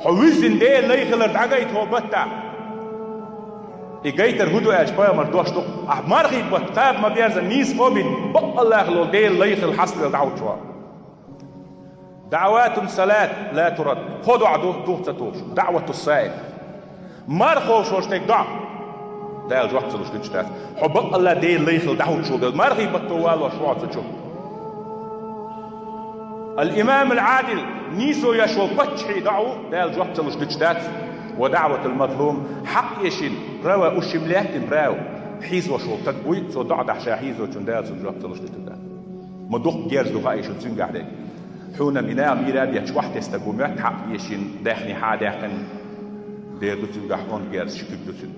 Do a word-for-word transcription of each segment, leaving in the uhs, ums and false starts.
Хьо вуьззина Делан лай хилар дӀагайта хьо баттахь. И гайтар хӀун ду аьлча, пайхамар дош ду: ахь мархий бутт кхаба ма-берзза нийса кхобийна, баккъалла хилла Делан лай хилла хьаставелла дӀахьуш ву. ДаӀватун салат ла турад. Кхо доӀа ду, тух ца тухуш. ДаӀватус саим. Марха ховшош стеган доӀа. Дала жоп ца луш дуьтуш дац. Хьо баккъалла Делан лай хилла дӀахьуш ву. Мархий бутто валош ву хьо цу чу. Ал-имам ал-Ӏадил, нийсо еш волу паччахьан доӀа ву, Дала жоп ца луш дуьтуш дац. Ва даӀватул мазлум, хьакъ эшина, права, ушим лаьттина права, хьийзош волу стаг вуй, цо доӀа дахь ша хьийзочунна Дала цунна жоп ца луш дуьтур дац. Ма дукха герз ду хаьий шуна цуьнгахь дерг. Хьуна и наха мийра а бетташ охьатесна стаг ву моьтту, хьакъ эшина, даьхни хьа а даьккхина, дера ду цуьнгахь онда герз, ши куьг ду цуьнан.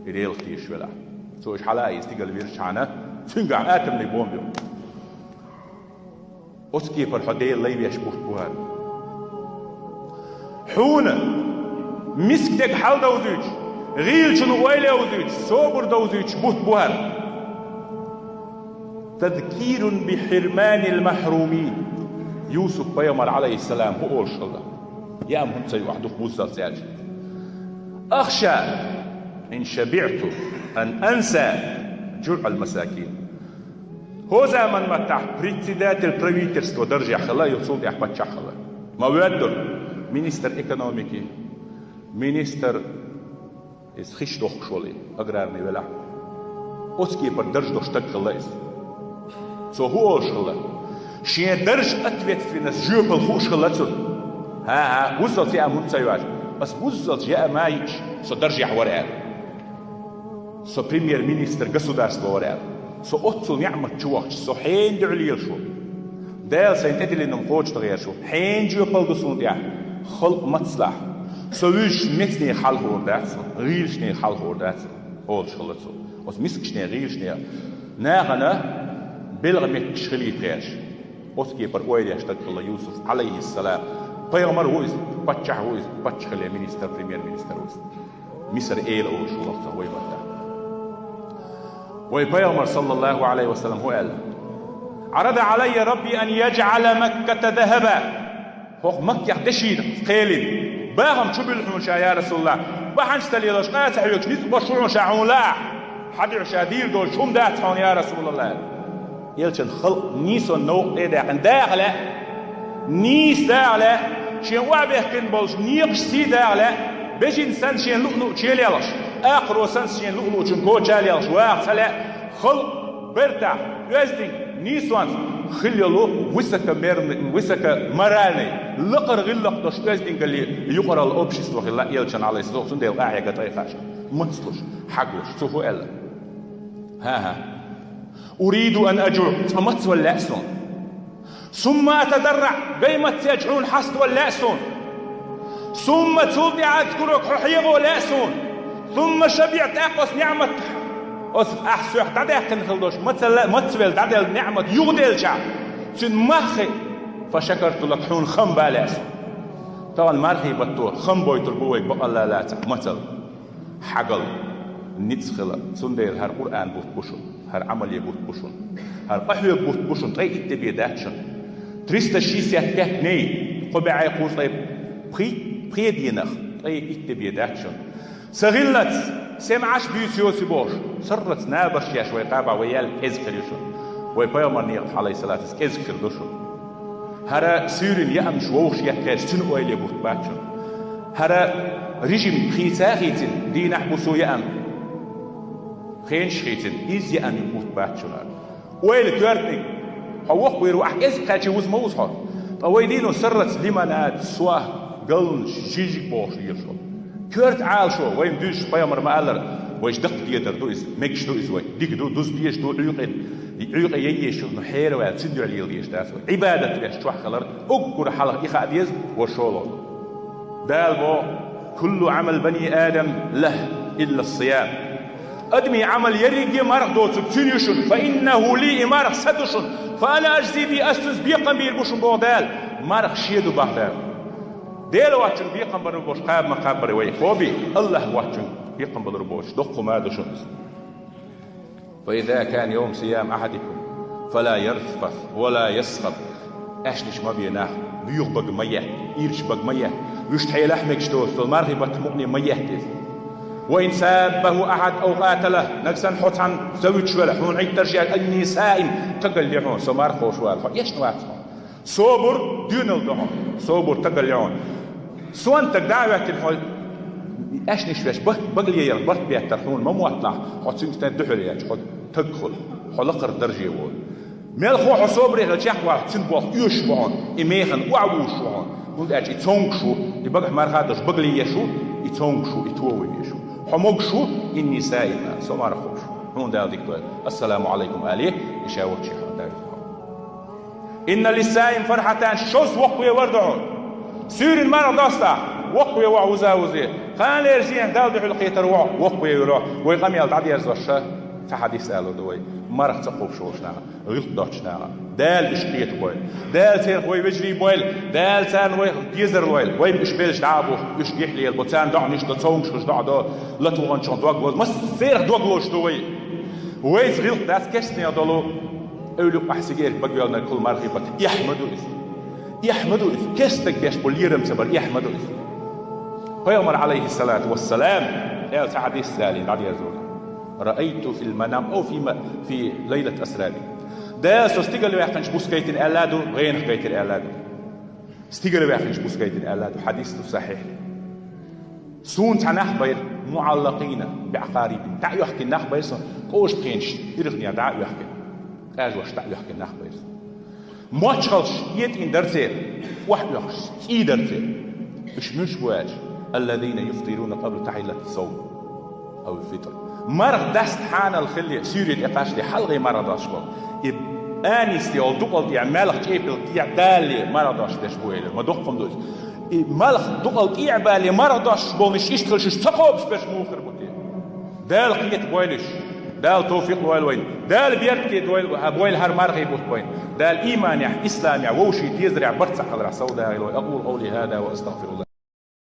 И Делах тешаш велахь. Цо уьш хьала а ийза, стигала вирзичхьана, цуьнгахь атомный бомба ю. Оцу кепара хьо Делан лай веш бутт бу хӀара. Хьуна миска дерг хьаладовзуьйтуш, гӀийлачун ойла йовзуьйтуш, собар довзуьйтуш бутт бу хӀара. Тазкирун би хьирманил махьрумин. Юсуп-пайхамар, Ӏалайхиссалам, хӀун олуш хилла? Яа-м хӀунда ца ю ахь дукха вуззалц аьлча? Ахша ин шабиӀту ан анса жуӀал масакин. ХӀо заман маттахь председатель правительства даржехь хилла, юха цул тӀаьхьа паччахь хилла. Ма воьддура министр экономики, министр, иза хиш дохкуш волу, аграрный велахь. Оцу кепара дарж долуш стаг хилла иза. Цо хӀун олуш хилла? Шен дарж, ответственность жоьпалла хууш хилла цунна. ХӀан-хӀа, вуззалц яа-м хӀунда ца ю аьлча? Ас вуззалц яа ма йиъча, со даржехь вара аьлла. Со премьер-министр государства вара аьлла. Со оццул неӀмат чу вахча, со хьенан дуьхьа лелаш ву? Дала сайна тӀедиллина хӀума кхочушдан гӀерташ ву. Хьенан жоьпалла ду суна тӀехь? Халкъ мацлахь? Со вуьзча мецанех хьалхур дац, гӀийлачунех хьалхур дац, олуш хилла цо. Оцу мискачунех, гӀийлачунех, нахана белхан меттигаш хилийта гӀерташ. Оцу кепара ойла еш стаг хилла Юсуп, Ӏалайхиссалам. Пайхамар ву иза, паччахь ву иза, паччахьаллин министр, премьер-министр ву иза. Мисар-эла олуш ву вахцахь вай маттахь. Вай пайхамар, саллаллаху Ӏалайхи ва саллам, хӀун аьлла? Ӏарада Ӏалаййа Рабби ан яжӀала Макката захаба. ХӀокху Маккех дешина кхелина. Бахам чу буьллу хьуна ша, я Расулаллах. Бахьанаш ца лелош, къа ца хьоьгуш, ницкъ беш ву хьуна ша хьуна лаахь. Хьан дуьхьа ша дийр долуш хӀума дац хьуна, я Расулаллах. Элчан халкъ нийсонан новкъа тӀе а даьккхина, даха лаьа, нийса даха лаьа, шен охьабехкина болчу некъаш сий даха лаьа, бежана санна шен луъ-луъчу елаелхаш, акхаро санна шен луъ-луъчун коча а лелхаш ваха ца лаьа, халкъ бертахь, оьздангаллин нийсонца хилла йолу высокомерный, высокоморальный, лакхара гӀиллакх долуш оьздангаллин юкъаралла общество хилла элчан, Ӏалайхиссалам, цундела къахьега тӀе а хааша, мацлуш, хьаглуш, цо хӀун аьлла? ХӀан-хӀа. Уриду ан аджуӀ, цкъа мацвала лаьа суна. Сумма атадарраӀ, гай мацвелча хьуна хьаставала лаьа суна. Сумма, цул тӀаьхьа, азкурак, хьо хьехо лаьа суна. Сумма шабиӀ, тӀаккха оцу неӀмат, оцу ахь соьх дӀадаьккхина хила долуш, мацалла-, мацвелла дӀаделла неӀмат юхаделчахь, цуьнан мах хиъна, фа шакарту лак, хьуна хам бан лаьа суна. Тахана мархий баттахь хам бойтур бу вайга бакъалла лацахь мацалла. Хьагалла, ницкъ хила, цундела хӀара Къуръан бутт бу шуна, хӀара Ӏамале бутт бу шуна, хӀара къахьоьгу бутт бу шуна, ткъе итт де бен дац шуна. Триста шестьдесят пять дней, кхо бӀе кхузткъе пхи-, пхи денах, ткъе итт де бен дац шуна. Сан гӀиллаца, сема Ӏаш буьйцу йоций бохуш, сарралц набарш еш вай кхаба вай яьлла кӀезиг хир ю шуна. Вай пайхамар некъа, Ӏалайхиссалату вассалам, кӀезиг хир ду шуна. ХӀара суьйранна яамаш вовшах еттахьерча, цуьнан ойла бутт бац шуна. ХӀара режим хийца а хийцина, дийнахь-буса яам, хенаш хийцина, изза яам бутт бац шуна. Ойла коьртаниг, хьо воккхавийр ву, ахь кӀезиг кхаьчча вуза ма вузу хьо. Ткъа вай дийно сарралц лимонад, сох, галнаш, жижиг бохуш лелаш ву. Коьрта Ӏалашо, вайна дуьзчу пайхамар ма-аллара, вайша даккха дедар ду иза, мегаш ду иза вай. Дика ду, дуза дезаш ду, Ӏуьйкъе, Ӏуьйкъе яйеш ю, но хьераваьлла, цуьнан дуьхьа лела дезаш дац вай. Ӏибадат веш чохь хилар уггар хьалха и хаа деза, вай шолгӀа. Дала боху: «Куллу Ӏамал бани Адам лах илла ссиям». Адамийн Ӏамал ерриге марха доцург цуьнан ю шуна, «фа иннаху ли», и марха сан ду шуна, «фа ана ажзи бихи», ас цуьнца бекхам бийр бу шуна, боху Дала. Марха шен ду боху Дала. Дела воцчунна бекхам барур боцуш кхаба ма кхаббара вай, кхобий, АллахӀ воцчунна бекхам балур боцуш, доккха хӀума ду шуна иза. «Фа иза кана йовму сиями ахьадикум, фала ярфус ва ла ясхаб». Аьшнаш ма бе нах, боьха бага ма етта. Ирча бага ма етта. Вуьшта хьелахь мегаш доцу долу мархий баттахь мукъане ма етта иза. «Ва ин саббаху ахьад ав къаталаху», нагахь санна хьо цхьанна завуьтуш велахь, хьуна Ӏиттарш яьлча, «инни саим», тагалла е хьуна, со марха ховш ву аьлла, хьо эшна вац хьо. Собар доьналла до хьуна, собар тагалла е хьуна. Сонта стаг дӀа а хӀоьттина, хьо аьшнаш веш, бага, бага лелаяр, барт беттар хьуна ма мотталахь, хьо цуьнга стаг дуьхьал яьлча, хьо стаг хуьлу, хьо лакхара дарже волу. Мелхо хьо собаре хилча, чекхвалахь, цуьнан болх оьшуш бу хьуна, и механа охьавуьйшуш ву хьуна. ХӀунда аьлча и цомгуш ву, и багахь марха а долуш, бага лелаеш ву, и цомгуш ву, и товш ву. Хьо могуш ву, «инни саим», со марха ховш ву. Хьуна Дала дика дойла. «Ассаламу Ӏалайкум», – алий, и ша воккхачу хьуна даьлла хьо. «Инна лиссаими фархьатан», шозза воккхаве вар ду хьуна. Суьйранна марха достахь, воккхаве ву хьо вуза-вузе. Кханалерчу дийнахь Далла дуьхьал кхетар ву хьо, воккхаве вуьйр ву хьо. Вай къамел дӀадерзош ша цхьа хьадис алур ду вай. Марха ца кхобуш волчу наха, гӀиллакх доцучу наха. Дала уьш кхета бойла. Дала церан вай вежарий бойла. Дала царна вай дезар лойла. Вай уьш белча дӀа а бу, уьш гихь лелабо, царна доӀанаш до, цомгушхуш доӀа до, латваханчух дог лозу. Массерах дог лозуш ду вай. Вайца гӀиллакх дац кестнех долу. Эвлакъахь сигерг бага йоьллинарг хуьлу мархий бата. Эхь ма ду иза. Эхь ма ду иза. Кестаг беш болу лерам ца бар, эхь ма ду иза. Пайхамар, Ӏалайхиссалату вассалам, аьлла цхьа хьадис далийна, дӀадерзо: «Раайту фил манам ав фи ма-, фи лайлат асраби». Дала со стигала ваьккхинчу бус гайтина аьлла а ду, гӀенах гайтира аьлла а ду. Стигала ваьккхинчу бус гайтина аьлла а ду, хьадис ду сахьихь. Суна цхьа нах байра, муӀаллакъина биӀакъарибин, дӀа а оьхкина нах байра сан, кӀочу пхенаш иргъанера дӀа а оьхкина, къежош дӀа а оьхкина нах байра сан. Мочхалш етӀийна дара церан, охьаоьхуш цӀий дара церан. Уьш муьлш бу аьлча: «Аллазина юфтируна къабла тахьиллати ссавм». Ав фитр. Марха даста хьанал хилале, суьйре тӀе кхачале, хьалхе марха достуш болу. И анис йолу дукъал тӀехь, маьлхан чӀепалан тӀехь далале марха достуш дерш бу элира. Ма доккха хӀума ду иза. И маьлхан дукъал тӀехь а балале марха достуш болнаш иштта хилча, уьш ца кхобуш берш муха хир бу те? Дала кхета бойла уьш. Дала товфикъ лойла вайна. Дала беркате дойла, а, бойла хӀара мархий бутт вайна. Дала ийманехь, исламехь, вовшийн тезарехь, барт цхьаъ хиларехь совдахийла вай. أقول قولي هذا وأستغفر الله.